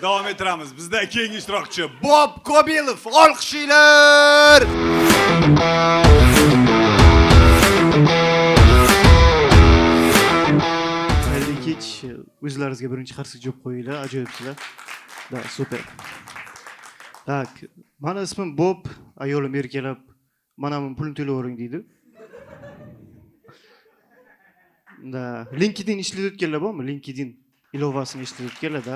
Davom ettiramiz. Bizda keyingi ishtirokchi Bob Kobilov. Olqishinglar. Xayrli kech. O'zlaringizga birinchi qarsak javob qo'yinglar, ajoyibsizlar. Da, super. Tak, mani ismim Bob, ayolim erkalab, mana buni pulini to'layvering deydi. Da, LinkedIn ishlatayotganlar bormi? LinkedIn ilovasini ishlatayotganlar da.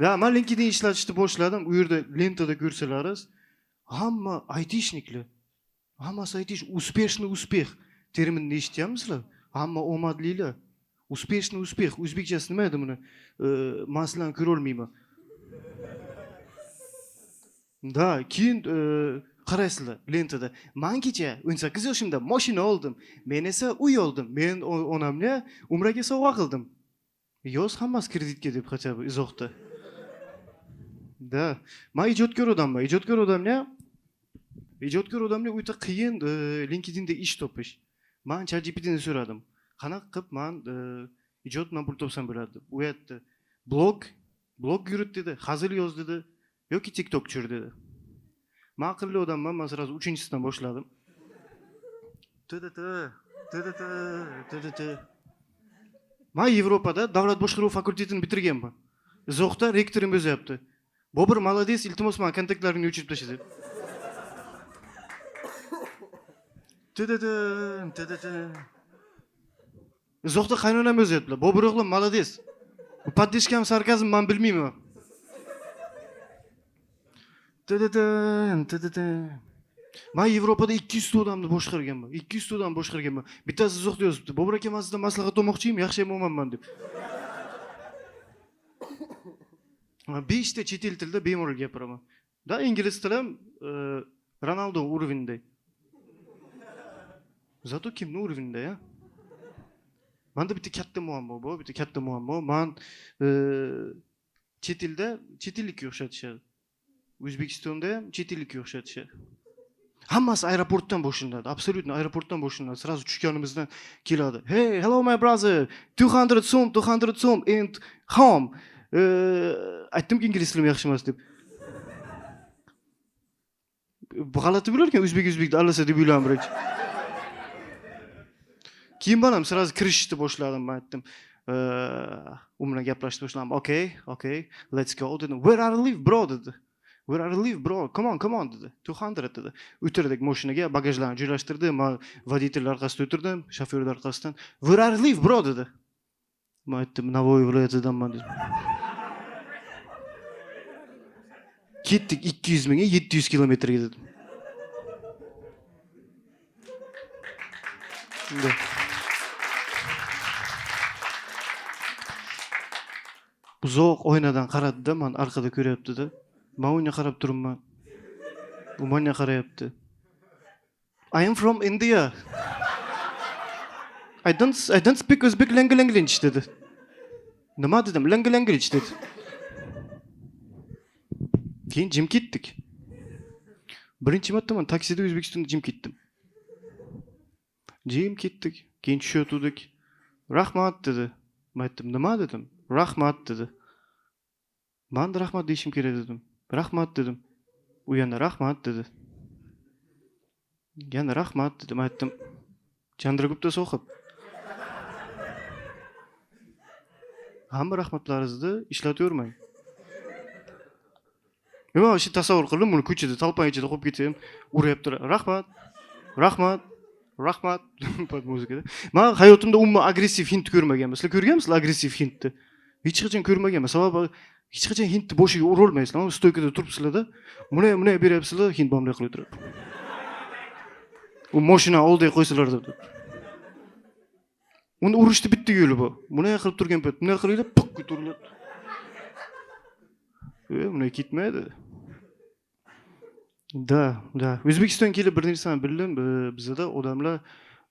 Da, men LinkedIn ishlatishni boshladim. U yerda lentada ko'rsalaringiz, hamma aytishniklar. Hammasi aytish, успешный успех terminini eshityapsizlar? Hamma omadlilar. Успешный успех. O'zbekchasi nima edi buni? Men sizlarni ko'ra olmayman. Da, keyin qaraysizlar lentada. Men kecha 18 yoshimda mashina oldim. Men esa uy oldim. Men onamga umraga sovg'a qildim. Yoz hammasi kreditga deb хотя бы izohda. Da, men ijodkor odamman. Ijodkor odamga o'ta qiyin LinkedInda ish topish. Men ChatGPTni so'radim. Qanaqa qilib men ijod bilan pul topsam bo'ladi deb. U aytdi, blog yurit dedi, hazil yoz dedi yoki TikTok tushir dedi. Men aqlli odamman, men sразу uchinchisidan boshladim. TDT, TDT, TDT. Men Yevropada davlat boshqaruvi fakultetini bitirganman. Izohda rektorim yozyapti. Bobur молодец, iltimos men kontaktlaringni o'chirib tasha deb. TDT, TDT. Izohda qaynonam yozyaptilar. Bobur o'g'lim молодец. Bu поддержка ham sarkazm men bilmayman. TDT, TDT. Men Yevropada 200 ta odamni boshqarganman. 200 ta odamni boshqarganman. Bittasi izohda yozibdi. Bobur aka, men sizdan maslahat olmoqchi edim, yaxshi ham olmanman deb. Men 5 ta chet el tilida bemalol gapiraman. Da, ingliz tili ham Ronaldo уровеньda. Зато kimni уровеньda, ya? Menda bitta katta muammo bor, bitta katta muammo. Men chet elda chet ellikka o'xshatishadi. O'zbekistonda ham chet ellikka o'xshatishadi. Hammasi aeroportdan boshlanadi, абсолютно aeroportdan boshlanadi. Сразу tushganimizdan keladi. Hey, hello my brother, 200 so'm, 200 so'm and home. Aytdimki ingliz tilim yaxshi emas deb. Bu g'alati bo'lar ekan, o'zbek o'zbekni alasa deb o'yladim birinchi. Keyin men ham сразу kirishni boshladim, men aytdim. U bilan gaplashishni boshladim. Okay, okay, let's go dedim. Where are you live bro dedi. Where are you live bro? Come on, come on dedi. 200 dedi. O'tirdik mashinaga, bagajlarni joylashtirdi. Men водитель orqasida o'tirdim, shofyorning orqasidan. Where are you live bro dedi. Men aytdim, Navoiy viloyatidanman dedim. Ketdik 200 mingga 700 kilometrga dedim. Da. Uzoq oynadan qaradi-da, men orqada ko'ryapti-da. Men unga qarab turibman. U menga qarayapti. I am from India. I don't speak Uzbek language dedi. Nima dedim? Language dedi. Keyin jim ketdik. Birinchi marta men taksida O'zbekistonda jim ketdim. Jim ketdik. Keyin tushayotgandik. Rahmat dedi. Men aytdim, nima dedim? Rahmat dedi. Men rahmat deyishim kerak dedim. Rahmat dedim. U yana rahmat dedi. Yana rahmat dedim. Aytdim, Chandragupta sohib. Hamma rahmatlaringizni ishlatavermang. Men shu tasavvur qildim, buni ko'chada, talpan ichida qo'yib ketsam, uryapti. Rahmat, rahmat, rahmat. Под muzikada. Men hayotimda umuman agressiv hind ko'rmaganman. Sizlar ko'rganmisizlar agressiv hindni? Hech qachon ko'rmaganman. Sababi hech qachon hindni boshiga ura olmaysizlar. Mana stoykada turibsizlar-da, buni buni beryapsizlar, hind bunday qilib o'tiradi. U mashina oldiga qo'ysalar deb. Uni urishni bitta yo'li bu. Bunday qilib turgan payt, bunday qilinglar, piq ko'tariladi. Bunday ketmaydi. Da, da. O'zbekistonga kelib bir narsani bildim, bizda odamlar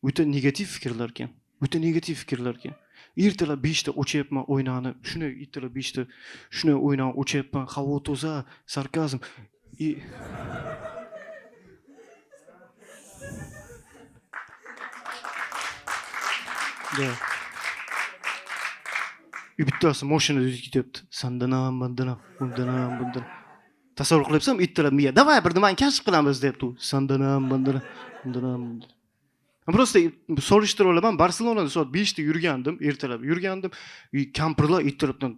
o'ta negativ fikrlar ekan. O'ta negativ fikrlar ekan. Ertalab 5 ta ochyapman oynani, shuni ertalab 5 ta shuni oynani ochyapman, havo toza, sarkazm. И Да. И bittasi mashinada ketyapti. Sandan ham, bundan ham, bundan ham, bundan ham. Tasavvur qilyapsan, ertalab miya, "Давай, bir nimani kashf qilamiz", deyapti u. Sandan ham, bundan ham, bundan ham, bundan ham. Просто solishtirib olaman. Barselonada soat 5da yurgandim, ertalab yurgandim. И kampirlar ertalabdan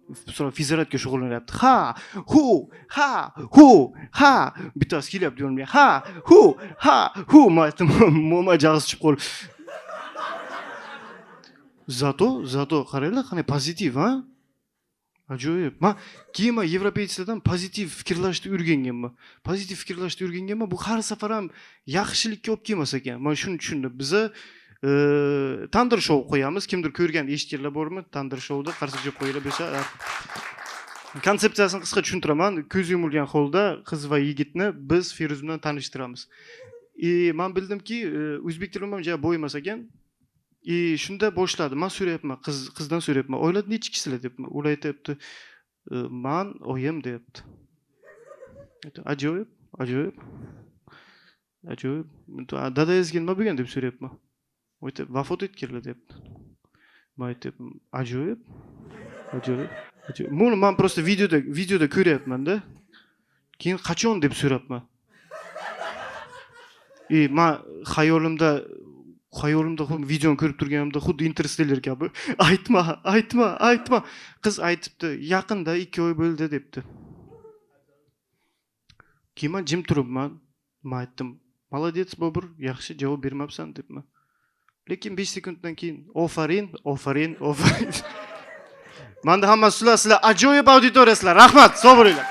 физзарядка shug'ullanyapti. Ha, hu, ha, hu, ha. Bittasi kelyapti yo'limga. Ha, hu, ha, hu. Man aytdim, mo'ma jag'iz tushib qoldi. Зато qaranglar, qanday pozitiv, ha? Ajoyib. Man keyin man европейцlardan pozitiv fikrlashni o'rganganman. Pozitiv fikrlashni o'rganganman. Bu har safar ham yaxshilikka olib kelmas ekan. Man shuni tushundim. Biza tandir shou qo'yamiz. Kimdir ko'rgan, eshitganlar bormi? Tandir shouda qarsak jo'b qo'yinglar bo'lsa. Konsepsiyasini qisqa tushuntiraman. Ko'z yumilgan holda qiz va yigitni biz Feruz bilan tanishtiramiz. И man bildimki, o'zbek tilim ham ja bo'y emas ekan. И shunda boshladi. Man so'rayapman, qizdan so'rayapman. "Oilada necha kishilar?" debman. Ular aytyapti, "Man, oyim", deyapti. Ajoyib, ajoyib. Ajoyib. "Dadangizga nima bo'lgan?" deb so'rayapman. U aytyapti, "Vafot etganlar", deyapti. Man aytyapman, ajoyib. Ajoyib. Ajoyib. Buni man просто videoda ko'ryapman-da. Keyin "Qachon?" deb so'rabman. И man xayolimda videoni ko'rib turganimda xuddi "Interstellar" kabi, aytma, aytma, aytma. Qiz aytibdi, "Yaqinda, 2 oy bo'ldi", debdi. Keyin man jim turibman. Man aytdim, "Молодец, Bobur, yaxshi javob bermabsan", debman. Lekin 5 sekunddan keyin, ofarin, ofarin, ofarin. Manda hammasi shular, sizlar ajoyib auditoriyasizlar. Rahmat, sog' bo'linglar.